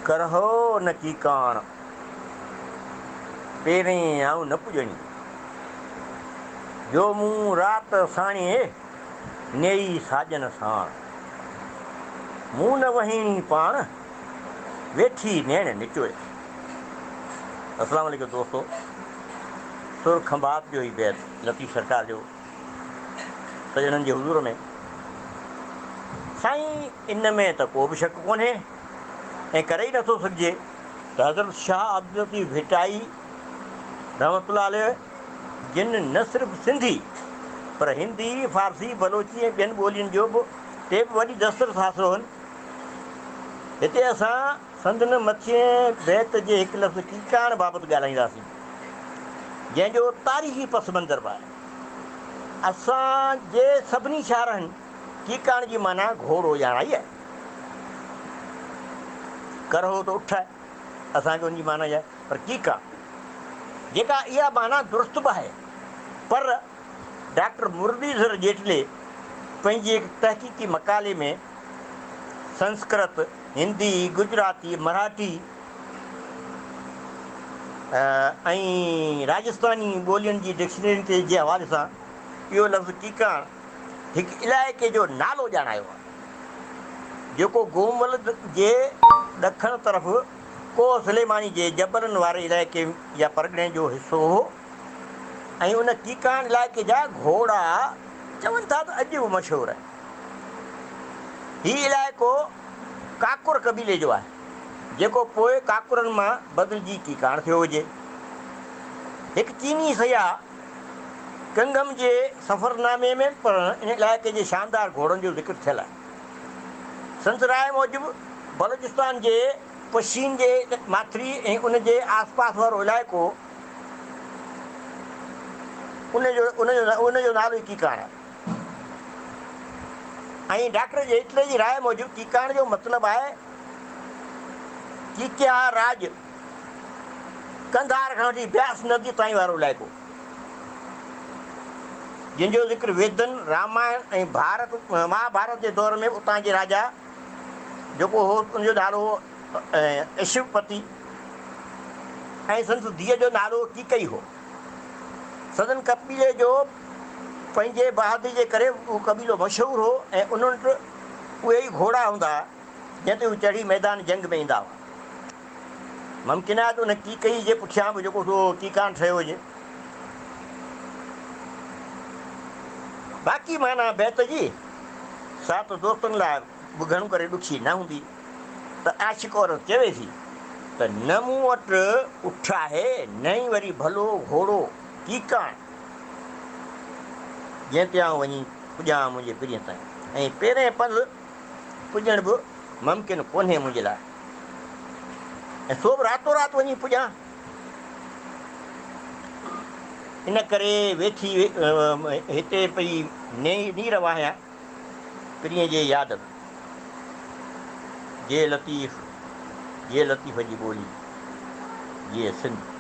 ڪرهو نه ڪيڪاڻ، پيرين آئون نه پڄڻي. جو مون رات ساڻيهي، نيئي ساڄن ساڻ. مون نه وهيڻي پاڻ، ويٺي نيڻ نچوئي. اسلام عليڪم دوستو سر کنڀات جو هي بيت لطيف سرڪار جو سڄڻن جي حضور ۾. سائين ان ۾ ته ڪو به شڪ ڪونهي ۽ ڪري ئي نٿو سگهجي ته حضرت شاهه عبداللطيف ڀٽائي رحمة الله عليه جن نه صرف سنڌي پر هندي، فارسي، بلوچي ۽ ٻين ٻولين جو به تي به وڏي دسترس حاصل هئن. هتي اسان سندن مٿئين بيت جي هڪ لفظ ڪيڪاڻ بابت ڳالهائينداسين، جنهن جو تاريخي پس منظر به آهي. اسان جي سڀني شارحن ڪيڪاڻ جي معنيٰ گهوڙو ڄاڻائي آهي. ڪرهو ته اٺ آهي، اسان کي ان جي معنيٰ آهي، پر ڪيڪاڻ، جيڪا اها معنيٰ درست به آهي، پر ڊاڪٽر مرليڌر جيٽلي پنهنجي هڪ تحقيقي مقالي ۾ سنسڪرت، هندي، گجراتي، مراٺي ۽ راجستاني ٻولين جي ڊڪشنرين تي جي حوالي سان اهو لفظ ڪيڪاڻ هڪ علائقي جو نالو ڄاڻايو آهي، جيڪو گومل جي ڏکڻ طرف ڪوهه سليماني جي جبلن واري علائقي يا پرڳڻي جو حصو هو ۽ ان ڪيڪاڻ علائقي جا گهوڙا چون ٿا ته اڄ به مشهور آهن. هي علائقو ڪاڪر قبيلي جو آهي، جيڪو پوء ڪاڪرن مان بدلجي ڪيڪاڻ ٿيو هجي. هڪ چيني سياح ڪنگهم جي سفرنامي ۾ پڻ ان علائقي جي شاندار گهوڙن جو ذڪر ٿيل آهي. سندس راء موجب بلوچستان جي پشين جي ماٿري ۽ ان جي آسپاس وارو علائقو ان جو نالو ئي ڪيڪاڻ آهي. ۽ ڊاڪٽر جيٽلي جي راء موجب ڪيڪاڻ جو مطلب آهي ڪيڪيا راڄ، قنڌار کان وٺي بياس نديء تائين وارو علائقو، جنهن جو ذڪر ويدن، رامائڻ ۽ ڀارت مهاڀارت جي دور ۾ به اتان جي راجا جيڪو هو ان جو نالو هو اشوپتي ۽ سندس ڌيء جو نالو ڪيڪئي هو. سندن قبيلي جو پنهنجي بهادري جي ڪري اهو قبيلو مشهور هو ۽ انهن وٽ اهي ئي گهوڙا هوندا ها، جنهن تي هو چڙهي ميدان جنگ ۾ ايندا هئا. ممڪن آهي ته ان ڪيڪئي جي پٺيان به جيڪو سو ڪيڪان ٺهيو هجي. باقي معنيٰ بيت جي، سا ته دوستن لاء به گهڻو ڪري ڏکي نه هوندي. ته عاشق عورت چوي ٿي ته نه مون وٽ اٺ آهي نه ئي وري ڀلو گهوڙو ڪيڪاڻ جنهن تي آئون وڃي پڄان منهنجي پرينء تائين ۽ پيرين پنڌ پڄڻ به ممڪن ڪونهي منهنجي لاء ۽ سو به راتو رات وڃي پڄان ان ڪري ويٺي هتي پئي نير واهيان. پرينء جي ياد ۾. جي لطيف، جي لطيف جي ٻولي، جي سنڌ.